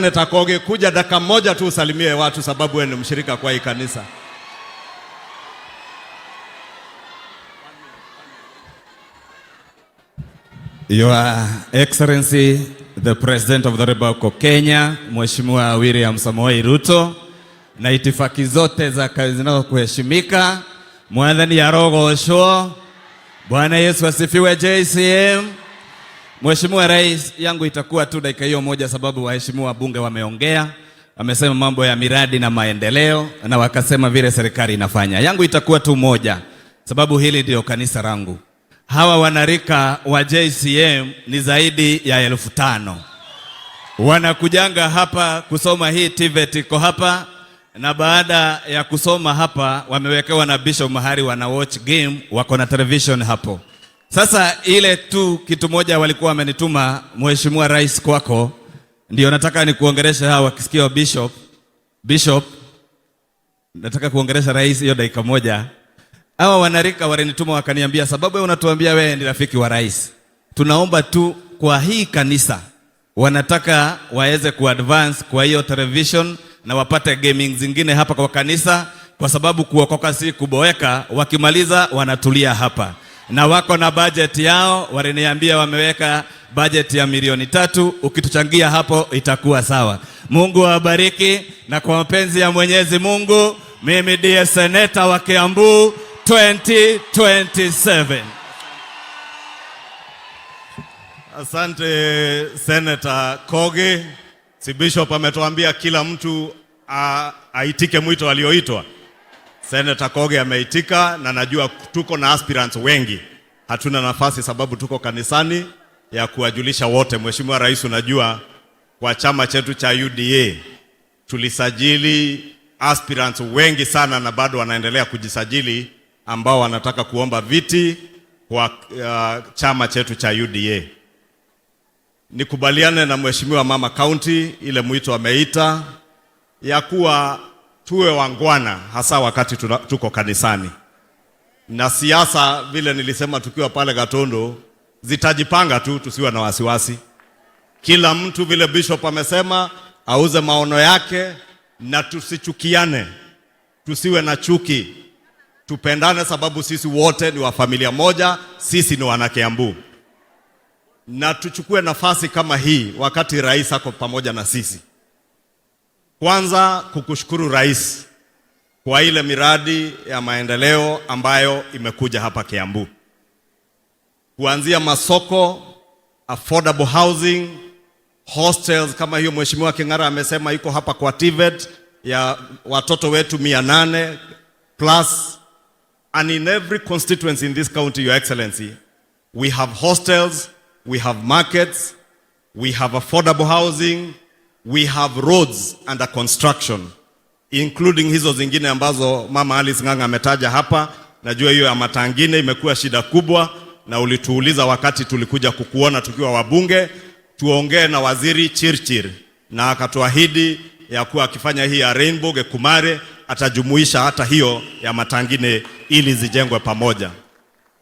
Senator Koge, kuja dakika moja tu usalimie watu, sababu wewe ni mshirika kwa hii kanisa. Your Excellency, the President of the Republic of Kenya, Mheshimiwa William Samoei Ruto, na itifaki zote za kazi zinazokuheshimika, mwathani arogocwo. Bwana Yesu asifiwe. JCM. Mheshimiwa Rais, yangu itakuwa tu dakika hiyo moja, sababu waheshimiwa wabunge wameongea, wamesema mambo ya miradi na maendeleo na wakasema vile serikali inafanya. Yangu itakuwa tu moja, sababu hili ndio kanisa langu. Hawa wanarika wa JCM ni zaidi ya 5,000 wanakujanga hapa kusoma hii TVET iko hapa, na baada ya kusoma hapa wamewekewa na bishop mahali wana watch game, wako na television hapo. Sasa ile tu kitu moja walikuwa wamenituma Mheshimiwa Rais kwako, ndio nataka nikuongeleshe hawa wakisikia bishop. Bishop, nataka kuongelesha rais hiyo dakika moja. Hawa wanarika walinituma wakaniambia, sababu wewe unatuambia wewe ni rafiki wa rais, tunaomba tu kwa hii kanisa wanataka waweze kuadvance kwa hiyo television na wapate gaming zingine hapa kwa kanisa, kwa sababu kuokoka si kuboeka. Wakimaliza wanatulia hapa na wako na budget yao, waliniambia wameweka budget ya milioni 3. Ukituchangia hapo itakuwa sawa. Mungu awabariki, na kwa mapenzi ya Mwenyezi Mungu, mimi ndiye seneta wa Kiambu 2027. Asante Senator Koge. Si Bishop ametuambia kila mtu aitike mwito alioitwa. Senator Koge ameitika na najua tuko na aspirants wengi. Hatuna nafasi sababu tuko kanisani ya kuwajulisha wote. Mheshimiwa Rais, unajua kwa chama chetu cha UDA tulisajili aspirants wengi sana na bado wanaendelea kujisajili ambao wanataka kuomba viti kwa chama chetu cha UDA. Nikubaliane na Mheshimiwa Mama County ile mwito ameita ya kuwa tuwe wangwana hasa wakati tuko kanisani. Na siasa vile nilisema tukiwa pale Gatondo zitajipanga tu, tusiwe na wasiwasi. Kila mtu vile Bishop amesema auze maono yake, na tusichukiane, tusiwe na chuki, tupendane, sababu sisi wote ni wa familia moja, sisi ni wana Kiambu. Na tuchukue nafasi kama hii wakati rais ako pamoja na sisi. Kwanza kukushukuru rais kwa ile miradi ya maendeleo ambayo imekuja hapa Kiambu, kuanzia masoko, affordable housing, hostels kama hiyo Mheshimiwa King'ara amesema iko hapa kwa TVET ya watoto wetu 800 plus, and in every constituency in this county, Your Excellency, we have hostels, we have markets, we have affordable housing, we have roads under construction, including hizo zingine ambazo Mama Alice Ng'ang'a ametaja hapa. Najua hiyo ya Matangine imekuwa shida kubwa, na ulituuliza wakati tulikuja kukuona tukiwa wabunge tuongee na Waziri Chirchir, na akatuahidi ya kuwa akifanya hii ya Rainbow Gekumare atajumuisha hata hiyo ya Matangine ili zijengwe pamoja.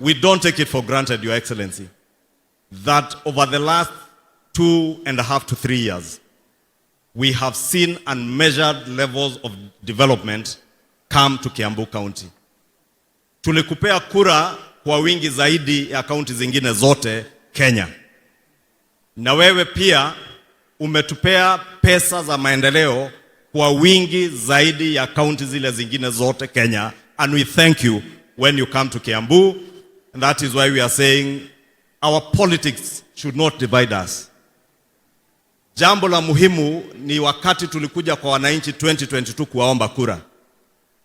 We don't take it for granted, Your Excellency, that over the last 2.5 to 3 years, we have seen unmeasured levels of development come to Kiambu County. Tulikupea kura kwa wingi zaidi ya kaunti zingine zote Kenya. Na wewe pia umetupea pesa za maendeleo kwa wingi zaidi ya kaunti zile zingine zote Kenya, and we thank you when you come to Kiambu, and that is why we are saying our politics should not divide us. Jambo la muhimu ni wakati tulikuja kwa wananchi 2022 kuwaomba kura,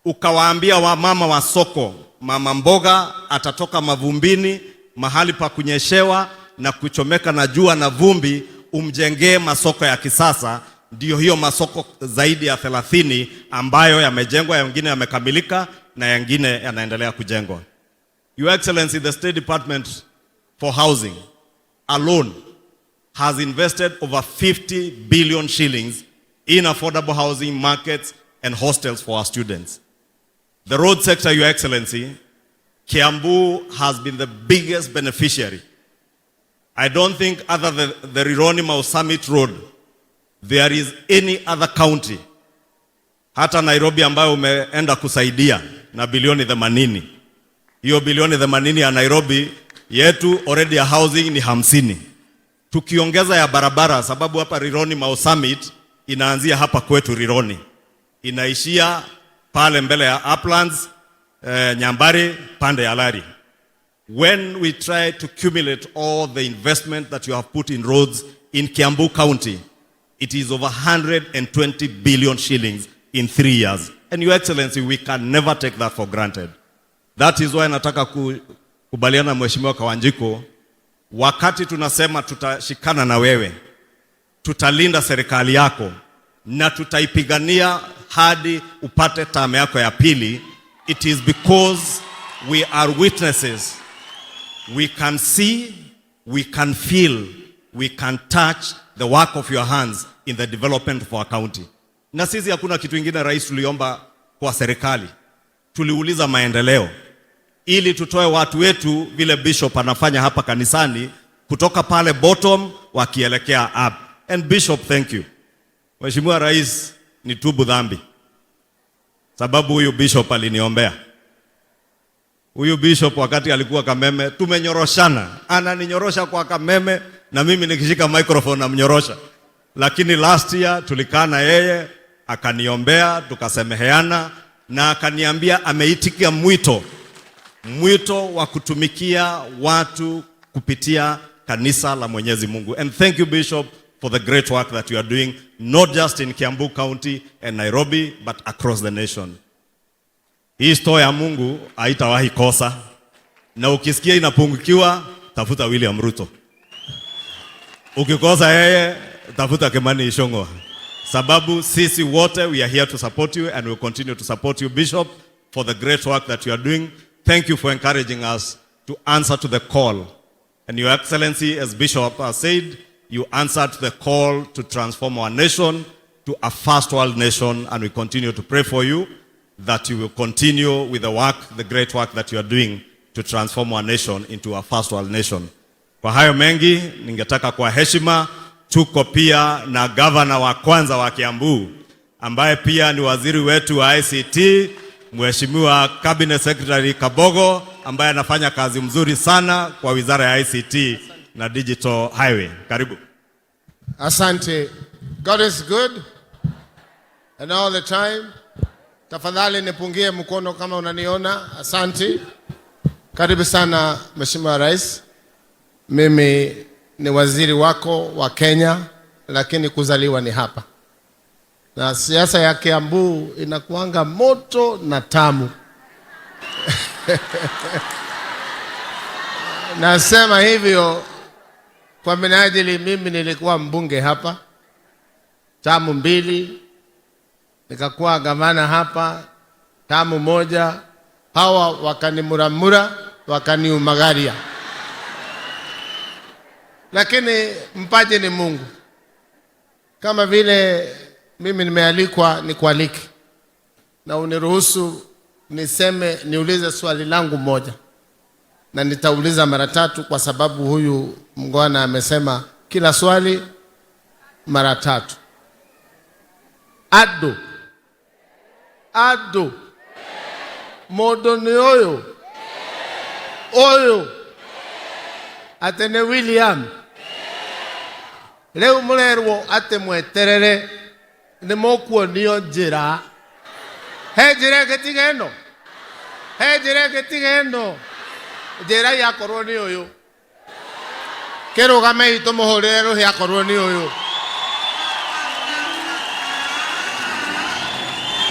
ukawaambia wamama wa soko, mama mboga atatoka mavumbini, mahali pa kunyeshewa na kuchomeka na jua na vumbi, umjengee masoko ya kisasa. Ndiyo hiyo masoko zaidi ya 30 ambayo yamejengwa, yengine yamekamilika na yengine yanaendelea kujengwa. Your Excellency, the State Department for Housing alone has invested over 50 billion shillings in affordable housing markets and hostels for our students. The road sector, Your Excellency, Kiambu has been the biggest beneficiary. I don't think other than the Rironi Mau Summit Road, There is any other county, hata Nairobi ambayo umeenda kusaidia na bilioni 80. Hiyo bilioni 80 ya Nairobi yetu already ya housing ni 50. Tukiongeza ya barabara, sababu hapa Rironi Mau Summit inaanzia hapa kwetu Rironi, inaishia pale mbele ya Uplands, Nyambari pande ya Lari. When we try to cumulate all the investment that you have put in roads in Kiambu County, it is over 120 billion shillings in 3 years. And Your Excellency, we can never take that for granted. That is why nataka kukubaliana na Mheshimiwa Kawanjiku, wakati tunasema tutashikana na wewe, tutalinda serikali yako na tutaipigania hadi upate term yako ya pili, it is because we are witnesses. We can see, we can feel, we can touch the work of your hands in the development of our county. Na sisi hakuna kitu ingine, rais, tuliomba kwa serikali, tuliuliza maendeleo ili tutoe watu wetu vile bishop anafanya hapa kanisani, kutoka pale bottom wakielekea up. And Bishop, thank you. Mheshimiwa Rais, nitubu dhambi sababu huyu bishop aliniombea. Huyu bishop wakati alikuwa Kameme tumenyoroshana, ananinyorosha kwa Kameme na mimi nikishika microphone namnyorosha, lakini last year tulikaa na yeye akaniombea, tukasameheana na akaniambia ameitikia mwito wa kutumikia watu kupitia kanisa la Mwenyezi Mungu. And thank you, Bishop, for the great work that you are doing, not just in Kiambu County and Nairobi, but across the nation. Hii store ya Mungu haitawahi kosa, na ukisikia inapungukiwa, tafuta William Ruto. Ukikosa yeye, tafuta Kimani Ichung'wah, sababu sisi wote we are here to support you and we will continue to support you, Bishop, for the great work that you are doing. Thank you for encouraging us to answer to the call. And Your Excellency, as Bishop has said, you answered to the call to transform our nation to a first world nation, and we continue to pray for you that you will continue with the work, the great work that you are doing to transform our nation into a first world nation. Kwa hayo mengi, ningetaka kwa heshima, tuko pia na gavana wa kwanza wa Kiambu ambaye pia ni waziri wetu wa ICT, Mheshimiwa Cabinet Secretary Kabogo, ambaye anafanya kazi mzuri sana kwa wizara ya ICT na Digital Highway. Karibu. Asante. God is good and all the time. Tafadhali nipungie mkono kama unaniona. Asante. Karibu sana, Mheshimiwa Rais. Mimi ni waziri wako wa Kenya, lakini kuzaliwa ni hapa, na siasa ya Kiambu inakuanga moto na tamu. Nasema hivyo kwa minajili mimi nilikuwa mbunge hapa term mbili, nikakuwa gavana hapa term moja. Hawa wakanimuramura, wakaniumagaria, lakini mpaji ni Mungu. Kama vile mimi nimealikwa nikualike na uniruhusu niseme, niulize swali langu moja, na nitauliza mara tatu kwa sababu huyu mngwana amesema kila swali mara tatu. Ado ado mondo ni uyu uyu atĩ nĩ William rĩu mũrerwo atĩ mweterere nĩ mũkuonio njĩra. He njĩra ĩngĩ tiga ĩno? He njĩra ĩngĩ tiga ĩno? Njĩra akorwo nĩ ũyũ, kĩrũgamei tũmũhũrĩre rũhĩ akorwo nĩ ũyũ.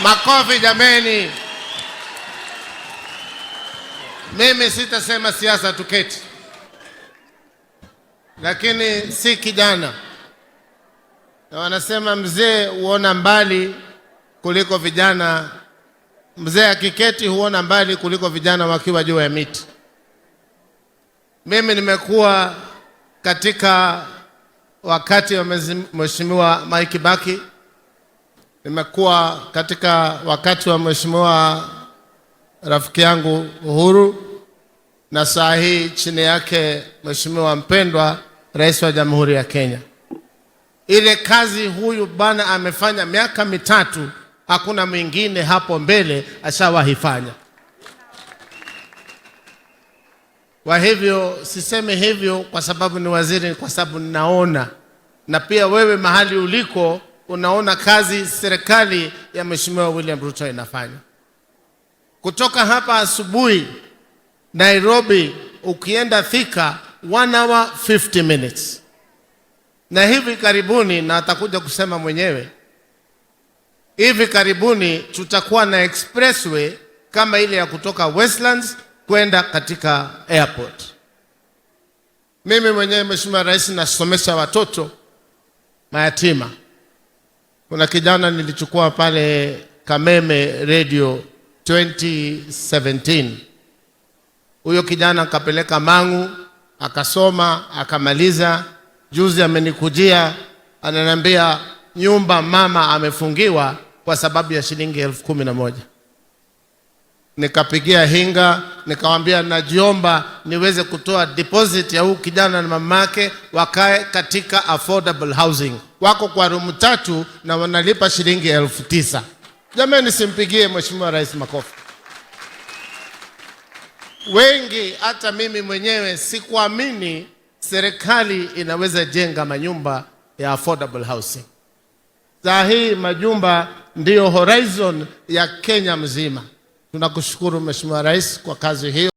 Makofi jameni. Mimi sitasema siasa, tuketi, lakini si kijana, na wanasema mzee huona mbali kuliko vijana. Mzee akiketi huona mbali kuliko vijana wakiwa juu ya miti. Mimi nimekuwa katika wakati wa Mheshimiwa Mwai Kibaki, nimekuwa katika wakati wa Mheshimiwa rafiki yangu Uhuru, na saa hii chini yake Mheshimiwa mpendwa Rais wa Jamhuri ya Kenya. Ile kazi huyu bwana amefanya miaka 3, hakuna mwingine hapo mbele ashawahi fanya. Kwa hivyo sisemi hivyo kwa sababu ni waziri, kwa sababu ninaona, na pia wewe mahali uliko unaona kazi serikali ya Mheshimiwa William Ruto inafanya. Kutoka hapa asubuhi Nairobi ukienda Thika 1 hour 50 minutes, na hivi karibuni, na atakuja kusema mwenyewe, hivi karibuni tutakuwa na expressway kama ile ya kutoka Westlands kwenda katika airport. Mimi mwenyewe, Mheshimiwa Rais, nasomesha watoto mayatima. Kuna kijana nilichukua pale Kameme Radio 2017. Huyo kijana akapeleka Mang'u, akasoma, akamaliza. Juzi amenikujia ananiambia nyumba mama amefungiwa kwa sababu ya shilingi 11,000. Nikapigia Hinga nikamwambia najiomba niweze kutoa deposit ya huu kijana na mamake wakae katika affordable housing, wako kwa room tatu na wanalipa shilingi 9,000. Jamani, simpigie Mheshimiwa Rais makofi. Wengi hata mimi mwenyewe sikuamini serikali inaweza jenga manyumba ya affordable housing. Saa hii majumba ndiyo horizon ya Kenya mzima. Tunakushukuru Mheshimiwa Rais kwa kazi hiyo.